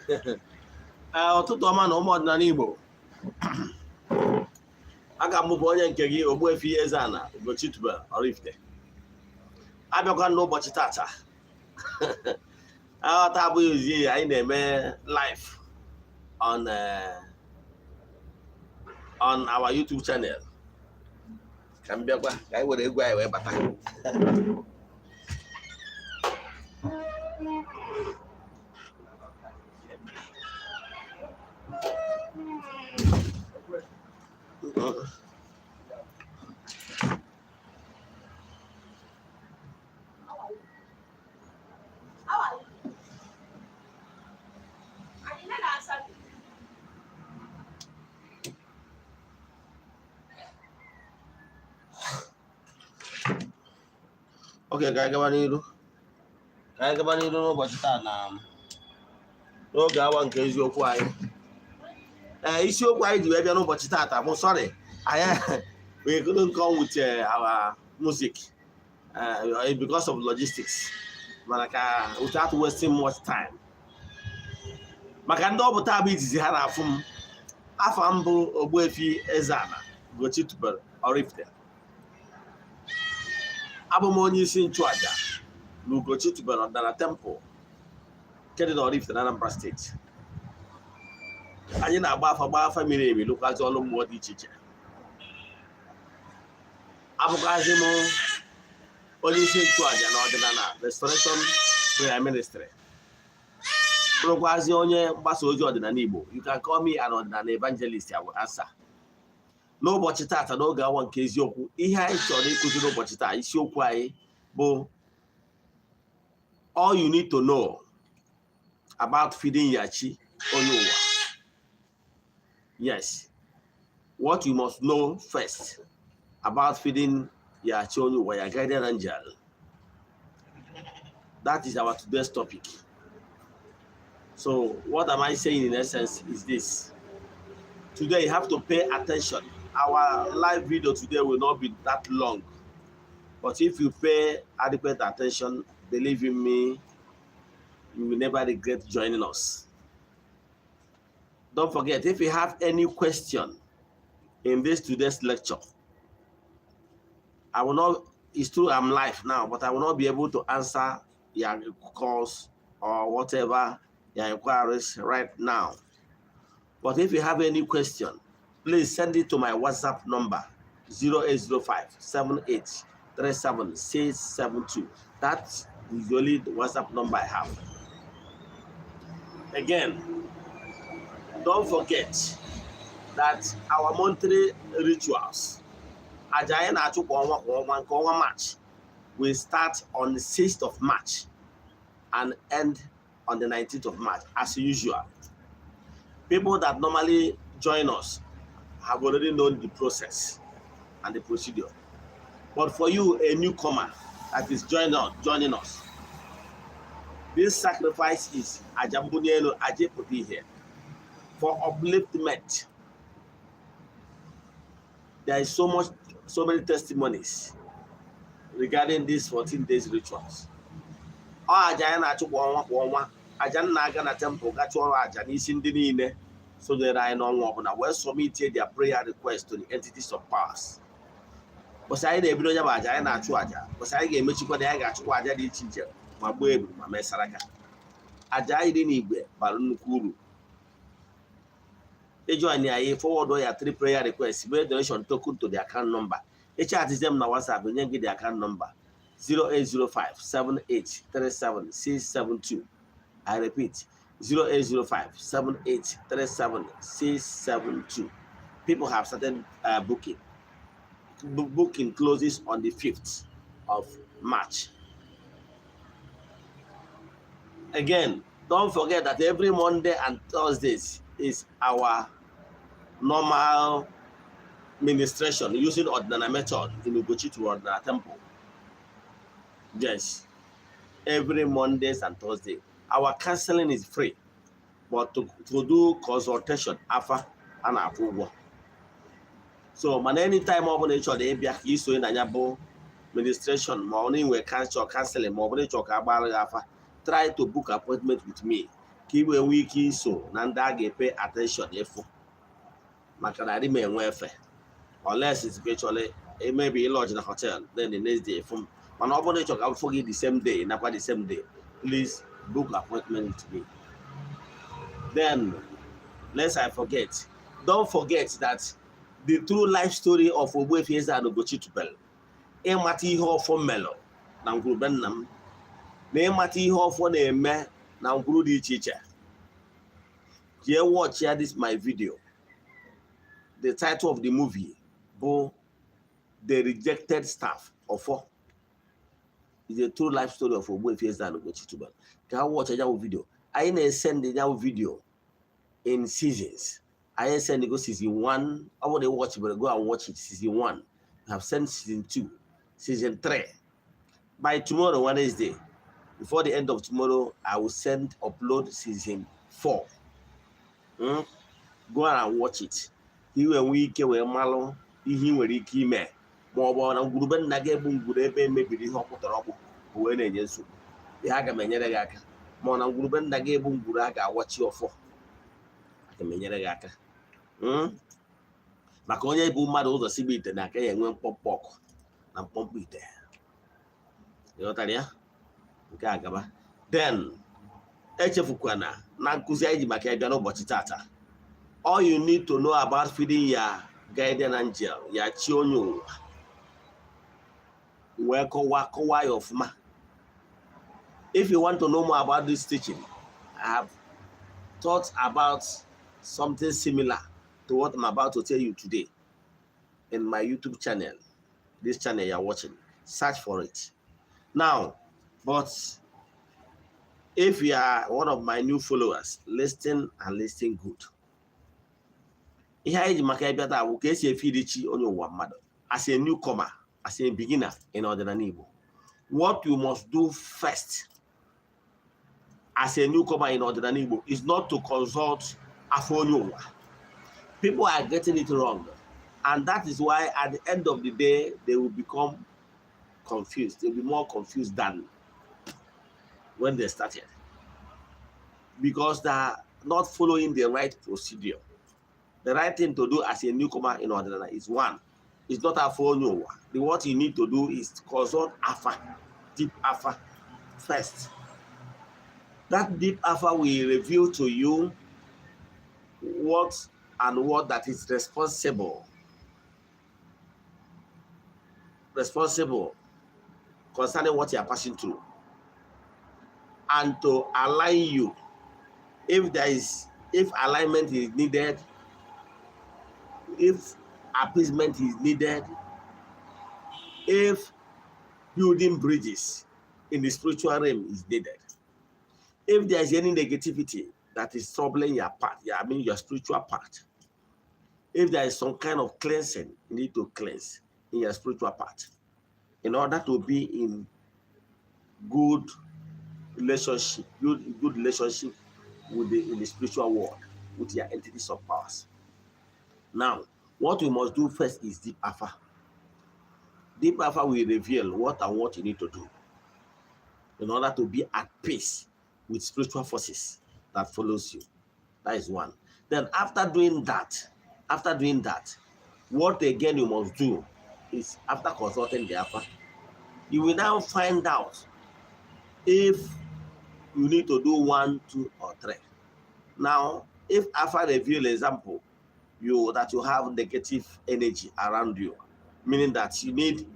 Ee, ụtụtụ ọma na ụmụ ọdịnala Igbo. Aka m bụ onye nke gị, Ogbuefi Eze-Ana Ugochi tubelu Oraifite. Abịakwa n'ụbọchị tata, aghọta abụghị izi anyị na-eme live on our YouTube channel. Ka m bịakwa ka anyị were egwu anyị wee bata. Okay, ka anyị gaba n'iru, ka anyị gaba n'iru n'ụbọchị taa na n'oge awa nke eziokwu anyị. Ee, isiokwu anyị ji wee bịa n'ụbọchị taata bụ, sorry, anyị, we couldn't come with our music because of logistics, mana ka without wasting much time, maka ndị ọ bụ taa bụ izizi ha na-afụ m, afa m bụ Ogbuefi Eze-Ana Ugochi tubelu Oraifite. Abụ m onye isi nchụaja na Ugochi tubelu ọdịnala temple nke dị n'Oraifite na Anambra Steeti. Anyị na-agba afa, gbaa afa miri emi, lụkwazi ọrụ mmụọ dị iche iche. Abụkwazi m onye isi nchụaja na ọdịnala Restoration Prayer Ministry, bụrụkwazi onye mgbasa ozi ọdịnala Igbo. You can call me an ọdịnala evangelist, I will answer. N'ụbọchị taata, n'oge awa nke eziokwu, ihe anyị chọrọ ịkụzi n'ụbọchị taa, isiokwu anyị bụ "All you need to know about feeding your chi onye ụwa." Yes, what you must know first about feeding your chi onye ụwa, your guardian angel. That is our today's topic. So what am I saying in essence is this: today you have to pay attention. Our live video today will not be that long, but if you pay adequate attention, believe in me, you will never regret joining us. Don't forget, if you have any question in this today's lecture, I will not, it's true I'm live now, but I will not be able to answer your calls or whatever your inquiries right now. But if you have any question, please send it to my WhatsApp number, 0805 78 37 672. That is the only WhatsApp number I have. Again, don't forget that our monthly rituals, aja anyị na-achụ kwa ọnwa kwa ọnwa, nke ọnwa March will start on the 6th of March and end on the 19th of March as usual. People that normally join us have already known the process and the procedure. But for you, a newcomer that is joining us, this sacrifice is aja mbuni elu, aja ịpụta ihe, for upliftment. There is so much, so many testimonies regarding these 14 days rituals. Ọ aja anyị na-achụ kwa ọnwa kwa ọnwa, aja m na-aga na temple ga chụọrọ aja n'isi ndị niile sonyere anyị n'ọnwa ọbụla, wee submit their prayer request to the entities of powers. Bọsị anyị na-ebido ya bụ aja anyị na-achụ aja, bọsị anyị ga-emechikwa na anyị ga-achụkwa aja dị iche iche, ma gbuo eburu, ma mee saraka. Aja anyị dị n'igwe bara nnukwu uru. Ịjoin anyị, forward ya three prayer requests, mee donation token to the account number. Ịchatizie m na WhatsApp, nye gị the account number, 0805 7837 672. I repeat, 0805 7837 672. People have started booking. Booking closes on the 5th of March. Again, don't forget that every Monday and Thursdays is our normal ministration using Odinana method in Ugochi to Odinana Temple. Yes, every Mondays and Thursday. Our counseling is free, but to do consultation, afa a na-akwụ ụgwọ. So mana anytime ọ bụla ị chọrọ ịbịa ka isonye na ya bụ ministration, ma ọ na inwe cancer counseling, ma ọ bụrụ ịchọ ka agbara gị afa, try to book appointment with me. Ka Ka ị wee nwee ike iso na ndị a ga-epay attention ịfụ, maka na adị m enwe efe unless it's virtually, maybe lodge na hotel, then the next day fụ m. Mana ọ bụrụ na ị chọrọ ka m fụ gị the same day nakwa the same day, please book appointment with me. Then, lest I forget, don't forget that the true life story of Ogbuefi Eze-Ana Ugochi Tubelu, ịmata ihe ọfọ melụ na ngwurube nna m na ịmata ihe ọfọ na-eme na ngwuru dị iche iche, jee watch ya this my video. The title of the movie bụ The Rejected Staff Ọfọ is a true life story of Ogbuefi Eze-Ana Ugochi Tubelu. Ka ha watch ya video. Anyị na-esend ya video in seasons. Anyị send go season 1. Ọ bụrụ na watch but go and watch it. Season 1, we have sent season 2, season 3. By tomorrow, Wednesday, before the end of tomorrow, I will send upload season 4. Go and watch it ka ị wee nwee ike wee malụ ihe ị nwere ike ime, ma ọ bụ na ngwurube nna gị bụ ngwuru ebe emebiri ihe ọkpụtara ọkpụ o wee na-enye nsogbu ihe, aga m enyere gị aka. Ma ọ na ngwurube nna gị bụ ngwuru a ga-awachi ọfọ, aga m enyere gị aka. Maka onye bụ mmadụ ụzọ sibe ite na aka ya enwe mkpọmkpọ ọkụ na mkpọmkpọ ite. Ịghọtara ya? Nke a gaba. Then echefukwana na nkụzi anyị ji maka ya bịa n'ụbọchị tata, all you need to know about feeding your guardian angel, ya chi onye ụwa, wee kọwaa kọwaa ya ọfụma. If you want to know more about this teaching, I have thought about something similar to what I'm about to tell you today in my YouTube channel. This channel you're watching, search for it now. But if you are one of my new followers, listen and listen good. Ihe anyị ji maka ịbịa taa bụ ka esi efeed chi onye ụwa mmadụ. As a newcomer, as a beginner in ọdịnala Igbo, what you must do first as a newcomer in ọdịnala Igbo is not to consult afọ onye ụwa. People are getting it wrong, and that is why at the end of the day they will become confused. They'll be more confused than when they started because they are not following the right procedure. The right thing to do as a newcomer in ọdịnala is, one, it's not afọ onye ụwa. The what you need to do is consult afa, deep afa first. That deep afa will reveal to you what and what that is responsible concerning what you are passing through and to align you if there is, if alignment is needed, if appeasement is needed, if building bridges in the spiritual realm is needed, if there is any negativity that is troubling your path, yeah, I mean your spiritual path, if there is some kind of cleansing you need to cleanse in your spiritual path in order to be in good relationship, good relationship with the in the spiritual world, with your entities of powers. Now, what we must do first is deep afa. Deep afa will reveal what and what you need to do in order to be at peace with spiritual forces that follows you. That is one. Then after doing that, what again you must do is, after consulting the afa, you will now find out if you need to do one, two, or three. Now, if afa reveal, example, you that you have negative energy around you, meaning that you need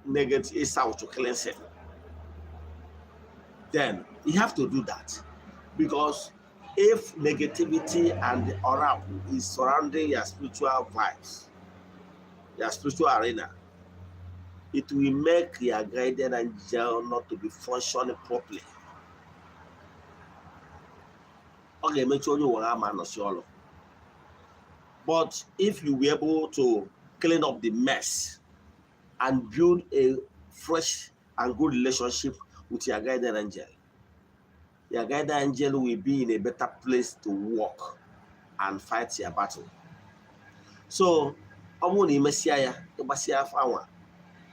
negative sound to cleanse it, then you have to do that. Because if negativity and the aura is surrounding your spiritual vibes, your spiritual arena, it will make your guardian angel not to be functioning properly. Ọ ga-emechi onye ụwa ama anọsi ọrụ. But if you were able to clean up the mess and build a fresh and good relationship with your guardian angel, your guardian angel will be in a better place to work and fight your battle. So ọ bụrụ na ị mesịa ya, ịgbasịa afọ anwa,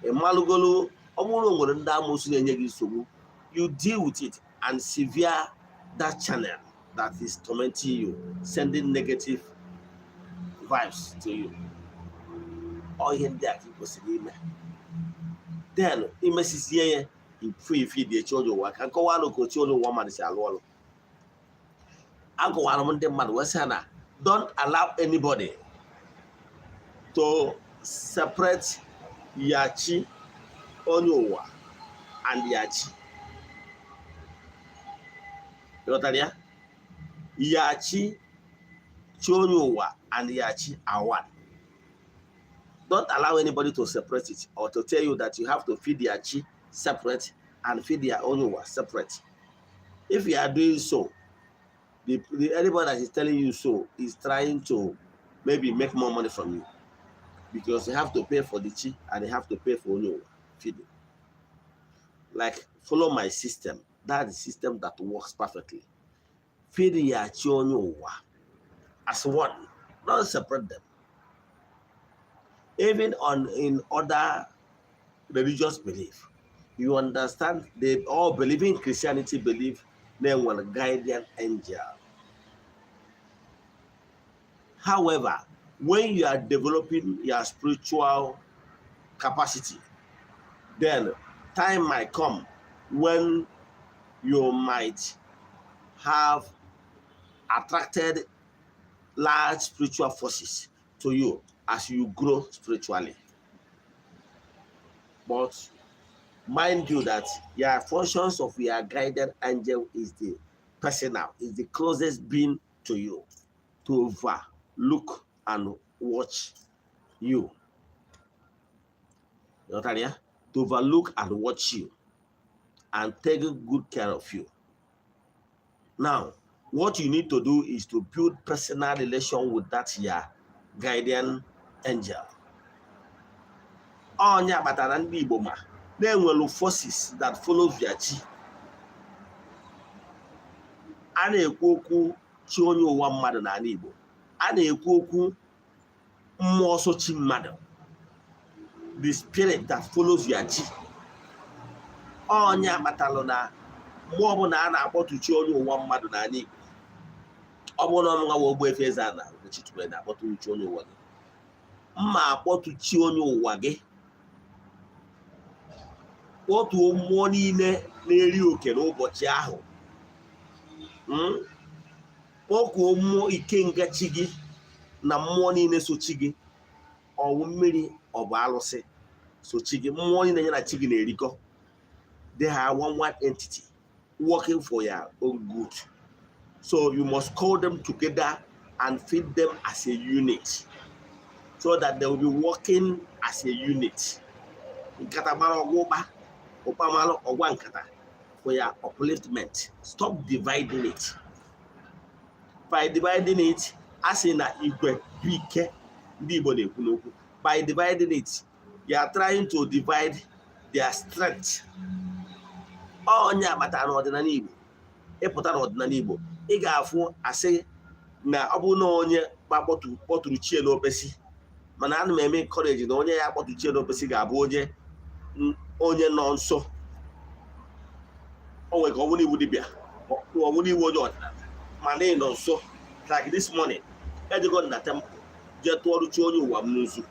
ị malụgolu, ọ bụrụ na o nwere ndị amoosu na-enye gị nsogbu, you deal with it and sever that channel. That is tormenting you, sending negative vibes to you. Ọ ihe ndị a ka ị kwesịrị ime. Then imesizie ya ifu ife dị echi onye ụwa ka nkọwa alụ ka ochi onye ụwa mmadụ si alụ ọrụ. Agụwara m ndị mmadụ wee sị ha na don't allow anybody to separate your chi onye ụwa and your chi. Ịghọtara ya? Your chi, chi onye ụwa and your chi are one. Don't allow anybody to separate it or to tell you that you have to feed your chi separate and feed your onye ụwa separate. If you are doing so, anybody that is telling you so is trying to maybe make more money from you, because you have to pay for the chi and you have to pay for onye ụwa feeding. Like, follow my system. That's the system that works perfectly. Feed your chi onye ụwa as one. Don't separate them. Even on in other religious belief, you understand, they all believe in Christianity, believe they want guardian angel. However, when you are developing your spiritual capacity, then time might come when you might have attracted large spiritual forces to you as you grow spiritually. But mind you that your functions of your guardian angel is the personal, is the closest being to you to overlook and watch you. You know what I mean? To overlook and watch you and take good care of you. Now, what you need to do is to build personal relation with that your guardian angel. Onye kpatara ndị Igbo ma na-enwelu forces that follows their chi. A na-ekwu okwu chi onye ụwa mmadụ n'ala Igbo. A na-ekwu okwu mmụọ so chi mmadụ. The spirit that follows your chi. Onye kpatalụ na mgbe ọbụla a na-akpọtu chi onye ụwa mmadụ n'ala Igbo, ọ bụrụ na ọmụnwa wa Ogbuefi Eze-Ana Ugochi tubelu na-akpọtu chi onye ụwa gị, mma akpọtu chi onye ụwa gị, kpọtuo mmụọ niile na-eri oke n'ụbọchị ahụ, kpọkuo mmụọ ikenga chi gị na mmụọ niile so chi gị, ọwụ mmiri, ọ bụ alụsị so chi gị, mmụọ niile ya na chi gị na-erikọ. They are one entity working for your own good, so you must call them together and feed them as a unit so that they will be working as a unit. Nkata gbara ọgwa ụkpa, ụkpa mara ọgwa nkata, for your upliftment. Stop dividing it. By dividing it, a sị na igwe bụ ike, ndị Igbo na-ekwu n'okwu. By dividing it, you are trying to divide their strength. Onye akpatara n'ọdịnala Igbo, ịpụta n'ọdịnala Igbo, ị ga-afụ asị na ọ bụrụ na onye kpọtụrụ chie n'okpesi, mana ana m eme encourage na onye ya akpọtụ chie n'okpesi ga-abụ onye nọ nso. O nwere ka ọ bụrụ iwu dibịa, ọ bụrụ iwu onye ọdịnala, mana ị nọ nso. Like this morning, ejego na temple jee tụọrụ chi onye ụwa m nzu,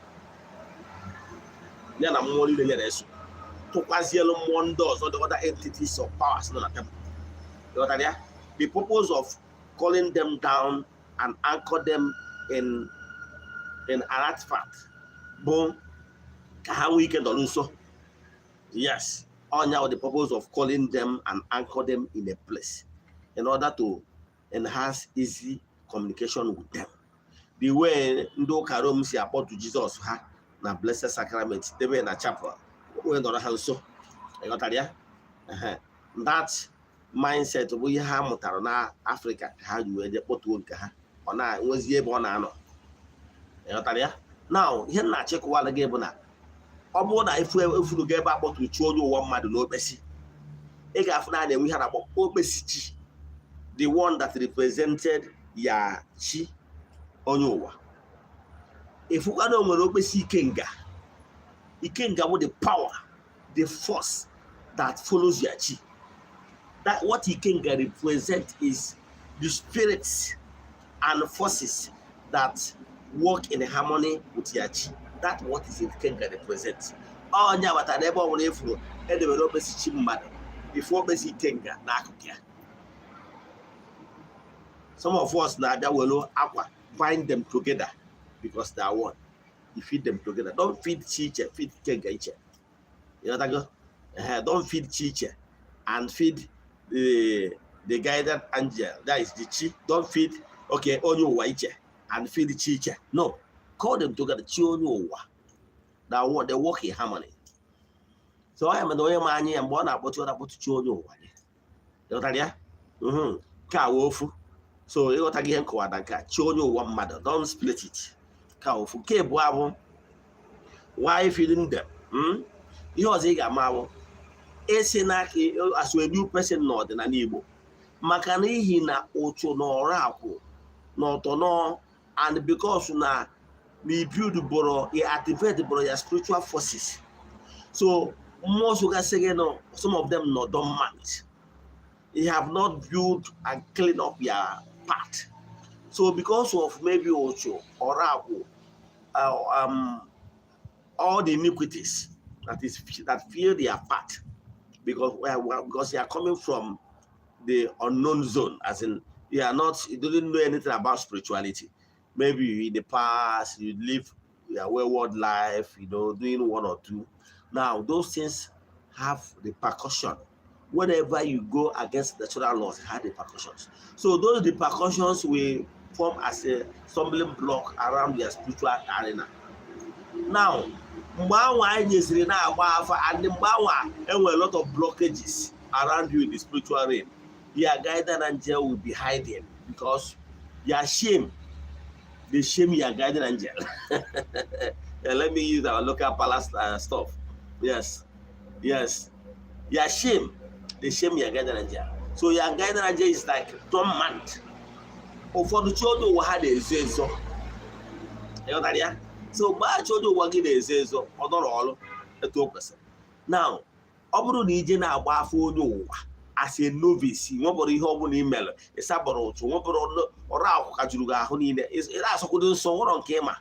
ya na mmụọ niile nyere eso, tụkwazielu mmụọ ndị ọzọ, the other entities of powers nọ na temple. Ịghọtara ya? The purpose of calling them down and anchor them in an artifact bụ ka ha nwee ike nọrọ nso. Yes, onya the purpose of calling them and anchor them in a place, in order to enhance easy communication with them, the way ndị ụka Rome si akpọtu Jizọs ha na Blessed Sacrament, debe na chapel wee nọrọ ha nso. Ịghọtara ya? That mindset bụ ihe ha mụtara na Afrịka ka ha ji wee jee kpọtuo nke ha, ọ na-enwezi ebe ọ na-anọ. Ịghọtara ya? Now, ihe m na-achịkọwara gị bụ na ọ bụrụ na efu efuru gị ebe akpọturu chi onye ụwa mmadụ na okpesi, ị ga-afụ na a na-enwe ihe a na-akpọ okpesi chi, the one that represented ya chi onye ụwa. Ịfụkwa na o nwere okpesi ikenga. Ikenga bụ the power, the force that follows your chi. That what ikenga represent is The spirits and forces that work in harmony with your chi. That what is Ikenga represent. Onye agbata n'ebe ọ bụla efuru edebere okpesi chi mmadụ, ifu okpesi Ikenga n'akụkụ ya. Some of us na-abịa were akwa bind them together because they are one. You feed them together. Don't feed chi iche, feed Ikenga iche. You know? Don't feed chi iche and feed the guided angel, that is the chi. Don't feed, okay, onye ụwa iche and feed chi iche. No, call them together, chi onye ụwa. That one, they work in harmony. So ọ ya mere onye ma anya ya, mgbe ọ na-akpọtụ, ọ na-akpọtụ chi onye ụwa gị. Ịghọtara ya? Nke a wee ofu. So ịghọta gị ihe nkọwa na nke a, chi onye ụwa mmadụ, don't split it. Ka ofu. Nke abụọ bụ why feeding them. Ihe ọzọ ị ga-ama bụ esi n'aka as a new person n'ọdịnala Igbo, maka n'ihi na ụchụ na ọrụ akwụ na ọtọnọ, and because na build bụrụ i activate bụrụ ya spiritual forces, so mmụọ sogasị gị nọ, some of them nọ dormant. You have not built and clean up your path. So because of maybe ụchụ, ọrụ akwụ, all the iniquities that fill their path, because, well, because they are coming from the unknown zone, as in you are not, you didn't know anything about spirituality. Maybe in the past you live your wayward life, doing one or two. Now those things have repercussion. Whenever you go against natural laws, it have repercussions. So those repercussions will form as a stumbling block around their spiritual arena. Now, mgbe anwa anyị nyeziri na-agba afa, and mgbe anwa enwere a lot of blockages around you in the spiritual realm, your guardian angel will be hiding because your shame, the shame your guardian angel. Yeah, let me use our local palace stuff. Yes, your shame, the shame your guardian angel. So your guardian angel is like dormant. Ụfọdụ chi onye ụwa ha na-ezo ezo. Ịghọtara ya? So mgbe a chi onye ụwa gị na-ezo ezo, ọ nọrọ ọrụ etu o kwesịrị. Now, ọ bụrụ na ije na-agba afọ onye ụwa as a novice, nwebụrụ ihe ọbụla imelụ, ịsabụrụ ụchụ, nwebụrụ ọrụ akwụ ka juru gị ahụ niile, ị na-asọkwado nsọ nwụrọ nke ịma,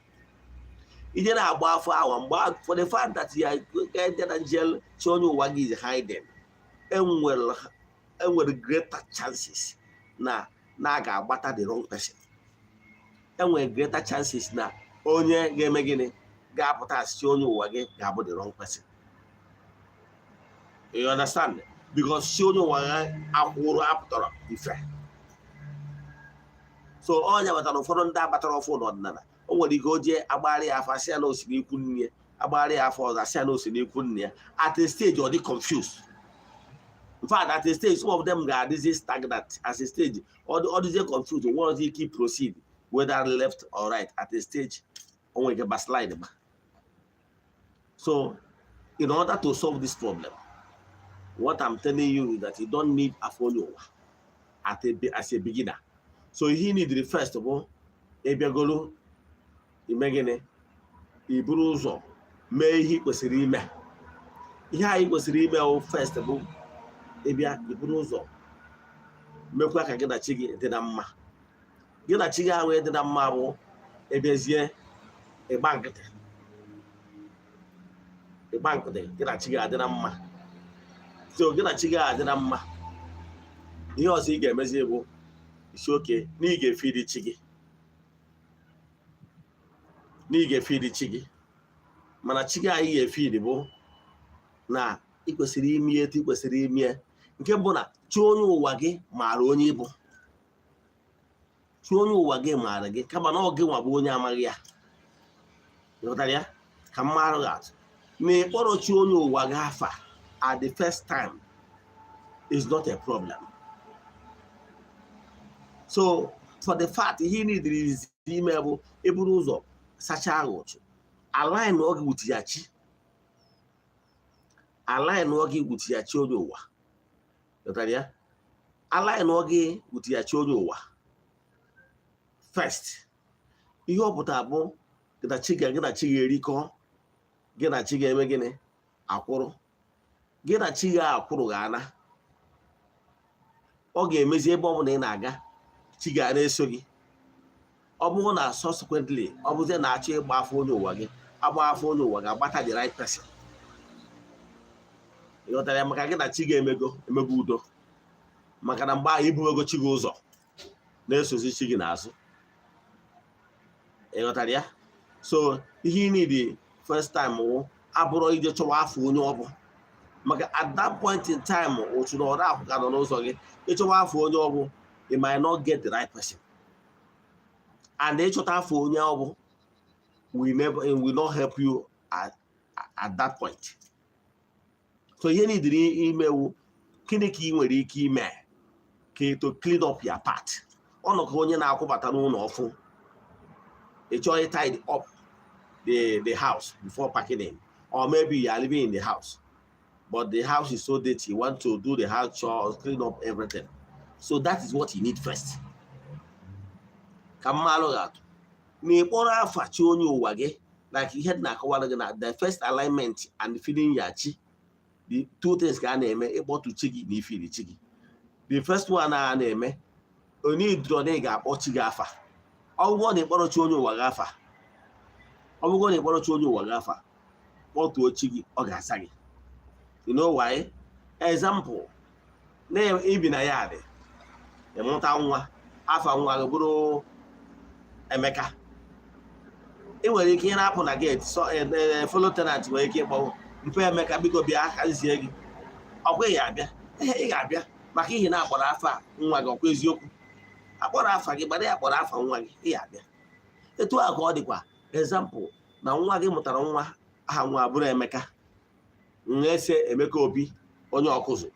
ije na-agba afọ awa, mgbe for the fact that ya guardian angel, chi onye ụwa gị, is hiding, enwere greater chances na a ga-agbata the wrong person. Enwere greater chances na onye ga-eme gịnị, ga-apụta asị onye ụwa gị, ga-abụ the wrong person. You understand? Because si onye ụwa ya akwụrụ apụtara ife. So onye batara, ụfọdụ ndị abatara ọfụ n'ọdịnala, o nwere ike o jee agbara ya afọ, asị ya na osi n'ikwu nne ya, agbara ya afọ ọzọ, asị ya na osi n'ikwu nne ya. At a stage ọ dị confused. In fact, at a stage some of them ga-adịzi stagnant. At a stage ọ dịzie confused, nwere ọzọ ike proceed whether left or right. At a stage o nwere ike backslide ba. So in order to solve this problem, what I'm telling you is that you don't need afọ onye ụwa as a beginner. So ihe you need first bụ ịbịagoro ime gịnị? Iburu ụzọ mee ihe ị kwesịrị ime. Ihe anyị kwesịrị ime wụ, first bụ ịbịa iburu ụzọ mekwa ka gị na chi gị dị na mma. Gị na chi gị ahụ dị na mma bụ ebezie ịgba nkịtị, ịgba nkịtị, gị na chi gị adị na mma. So gị na chi gị adị na mma, ihe ọzọ ị ga-emezi bụ isi oke na ị ga-efidi chi gị, na ị ga-efidi chi gị. Mana chi gị anyị ga-efidi bụ na ị kwesịrị ime etu ị kwesịrị ime. Nke bụ na chi onye ụwa gị maara onye ịbụ. Chi onye ụwa gị maara gị, kama na ọ gị nwa bụ onye amaghị ya. Ịghọtara ya? Ka m marụ gị atụ, na ịkpọrọ chi onye ụwa gị afa at the first time is not a problem. So for the fact, ihe ị need is ime bụ eburu ụzọ sachaa ahụ ụchụ, align gị with ya chi, align gị with ya chi onye ụwa. Ghọtara ya? Align gị with ya chi onye ụwa first. Ihe ọ pụtara bụ gị na chi gị na chi ga-erikọ, gị na chi ga-eme gịnị? Akwụrụ. Gị na chi ga-akwụrụ ga ana, ọ ga-emezi ebe ọ bụla ị na-aga, Chi ga na-eso gị. Ọ bụrụ na subsequently, ọ bụzie na-achọ ịgba afọ onye ụwa gị, agba afọ onye ụwa ga-agbata the right person. Ị ghọtara ya? Maka gị na chi ga-emego emego udo, maka na mgbe ahụ ibuwego chi gị ụzọ, na-esozi chi gị n'azụ. Ị ghọtara ya? So ihe ị need first time wụ abụrụ ije chọwa afọ onye ọ bụ, maka at that point in time, otu na ọrụ ahụ ka nọ n'ụzọ gị. Ịchọwa afọ onye ọ bụ, you might not get the right person, and ịchọta afọ onye ọ bụ will never, it will not help you at that point. So ihe niile imewu, gịnị ka ị nwere ike ime ka to clean up your path? Ọ nọ ka onye na-akwụbata n'ụlọ ọfụ, ị chọọ tidy up the house before packing in, or maybe you are living in the house but the house is so dirty, you want to do the house chores, clean up everything. So that is what you need first. Ka mmalụ ga-atụ na ịkpọrọ afa chi onye ụwa gị, like ihe dị na-akọwara gị na the first alignment and feeding ya chi, the two things ka a na-eme: ịkpọtụ chi gị na ifili chi gị. The first one a na-eme, onye iduro na ị ga-akpọ chi gị afa. Ọ bụrụ na ịkpọrọ chi onye ụwa gị afa, ọ bụrụ na ịkpọrọ chi onye ụwa gị afa, kpọtuo chi gị, ọ ga-asa gị. You know why? Example, na ibi na ya dị, ịmụta nwa, afa nwa gị bụrụ Emeka. Ị nwere ike ị na-apụ na gate, so fellow tenant nwere ike ịkpọ mpe, "Emeka, biko bịa ka nzie gị." Ọkwa ị ga-abịa? Ee, ị ga-abịa, maka ihi na akpọrọ afa nwa gị. Ọkwa eziokwu, akpọrọ afa gị, gbara ya, kpọrọ afa nwa gị, ị ga-abịa. Etu a ka ọ dịkwa. Example, na nwa gị mụtara nwa, aha nwa bụrụ Emeka, nwa-ese Emeka Obi onye ọkụzụ,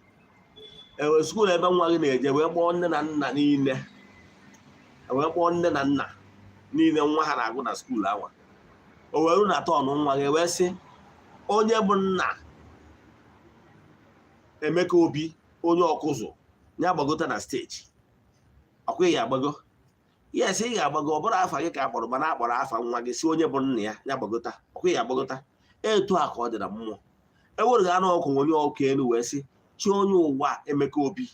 ewe school ebe nwa gị na-eje, wee kpọọ nne na nna niile, wee kpọọ nne na nna niile nwa ha na-agụ na school anwa. O wee ru na turn nwa gị, wee sị, "Onye bụ nna Emeka Obi onye ọkụzụ, ya gbagota na stage." Ọkwa ị ga-agbago? Yes, ị ga-agbago. Ọ bụrụ afa gị ka a kpọrọ, mana akpọrọ afa nwa gị, si onye bụ nna ya, ya gbagota. Ọkwa ị ga-agbagota? Etu a ka ọ dị na mmụọ. Ewereghị anụ ọkụ onye ọkụ elu, wee sị chi onye ụwa Emeka Obi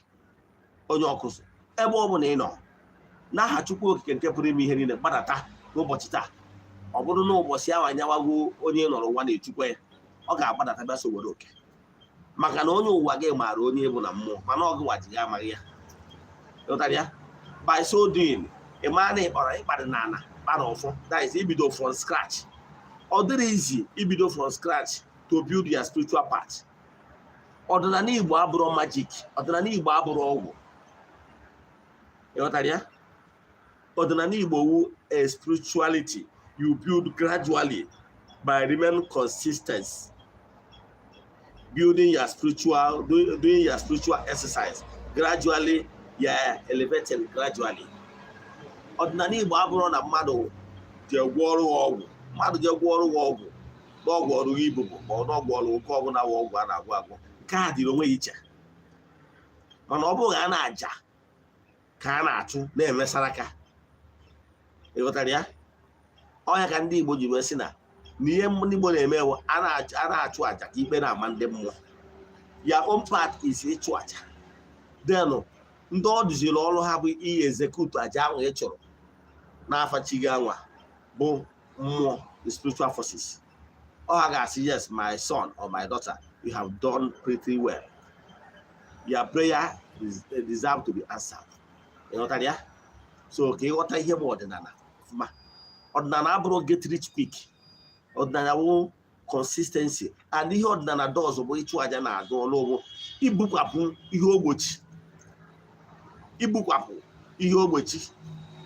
onye ọkụzụ, ebe ọ bụla ị nọ, n'aha Chukwu Okike nke pụrụ ime ihe niile, gbadata n'ụbọchị taa. Ọ bụrụ na ụbọchị ahụ anyawago, onye nọrọ ụwa na-echukwa ya, ọ ga-agbadata bịa so were oke, maka na onye ụwa gị maara onye bụ na mmụọ, mana ọ gị waji ya amaghị ya. Ghọtara ya? By so doing, ị maa na ịkpọrọ ịkparị n'ala kpara ọfọ. That is ibido from scratch. Ọ dịrị easy ibido from scratch to build your spiritual path. Ọdịnala Igbo abụrụ magic, ọdịnala Igbo abụrụ ọgwụ. Ịghọtara ya? Ọdịnala Igbo wu a spirituality you build gradually by remain consistent, building your spiritual, doing your spiritual exercise gradually, yeah, elevating gradually. Ọdịnala Igbo abụrụ na mmadụ ji gwọ ọrụ ọgwụ, mmadụ ji gwọ ọrụ ọgwụ n'ọgwụ ọrụ ibubo, ma ọ n'ọgwụ ọrụ oke ọbụla wụ ọgwụ a na-agwọ agwọ. Nke a dịrị onwe ya iche, mana ọ bụghị a na-aja ka a na-achụ na-emesara aka. Ịghọtara ya? Ọnya ka ndị Igbo ji wee sị na ihe ndị Igbo na-eme bụ a na-achụ àjà ka ikpe na-ama ndị mmụọ. Ya own part is ịchụ àjà, then ndị ọ dụziri ọrụ ha bụ iyi execute àjà ahụ ị chụrụ n'afa chi gị anwa, bụ mmụọ, the spiritual forces. Ọ ha ga-asị, "Yes, my son or my daughter, you have done pretty well. Your prayer is deserve to be answered." Ịghọtara ya? So ka ịghọta ihe bụ ọdịnala ọfụma. Ọdịnala abụrụ get rich quick. Ọdịnala wụ consistency, and ihe ọdịnala does bụ ịchụ aja na-adụ ọlụ bụ ibukwapụ ihe ogbochi, ibukwapụ ihe ogbochi,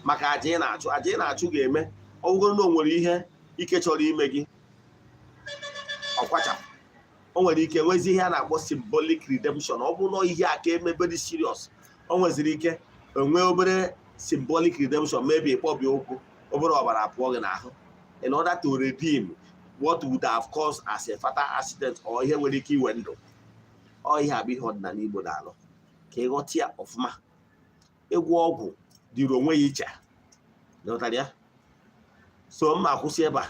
maka aja ị na-achụ, aja ị na-achụ ga-eme, ọ bụgoro na o nwere ihe ike chọrọ ime gị, ọkwachapụ. O nwere ike nwezi ihe a na-akpọ symbolic redemption. Ọ bụrụ na ihe a ka eme very serious, o nweziri ike enwee obere symbolic redemption, maybe ịkpọbi ụkwụ, obere ọbara apụọ gị n'ahụ in order to redeem what would have caused as a fatal accident or ihe nwere ike iwe ndụ. Ọ ihe a bụ ihe ọdịnala Igbo na-alụ, ka ịghọta ya ọfụma. Ịgwọ ọgwụ dịrị onwe ya iche. Ghọtara ya? So mma akwụsị ebe a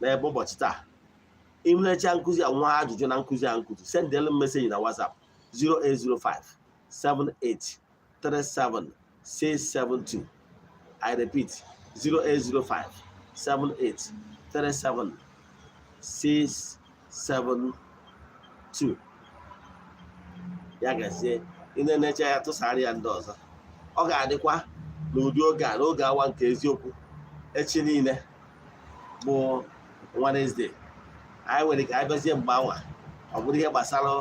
n'ebe ụbọchị taa. Ịmlecha nkụzi a, nwa ajụjụ na nkụzi a nkụzi, sendelu m message na WhatsApp 0805 78 37. 672. I repeat, 0805 78 37 672. Ya gazie. Ị na-enecha ya, tụsara ya ndị ọzọ. Ọ ga-adịkwa n'ụdị oge a n'oge awa nke eziokwu echi niile bụ Wednesday. Anyị nwere ka anyị bịazie mgbe anwa, ọ bụrụ ihe gbasara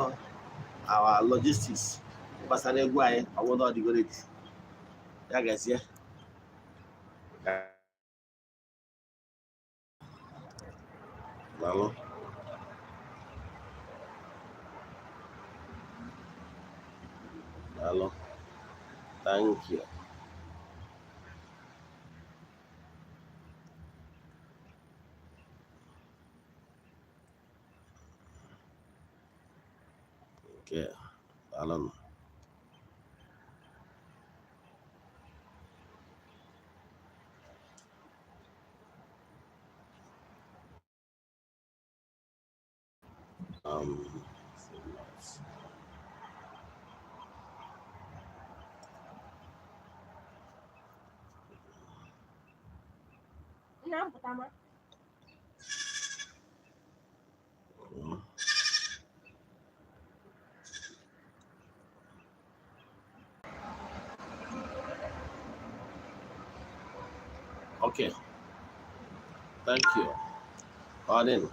our logistics, gbasara egwu anyị, ọ bụrụ na ọ dịgo ready. Ya gazie. Daalụ. Daalụ. Thank you. Okay. Daalụ. Nna m pụta ma. Okay. Thank you. Pardon.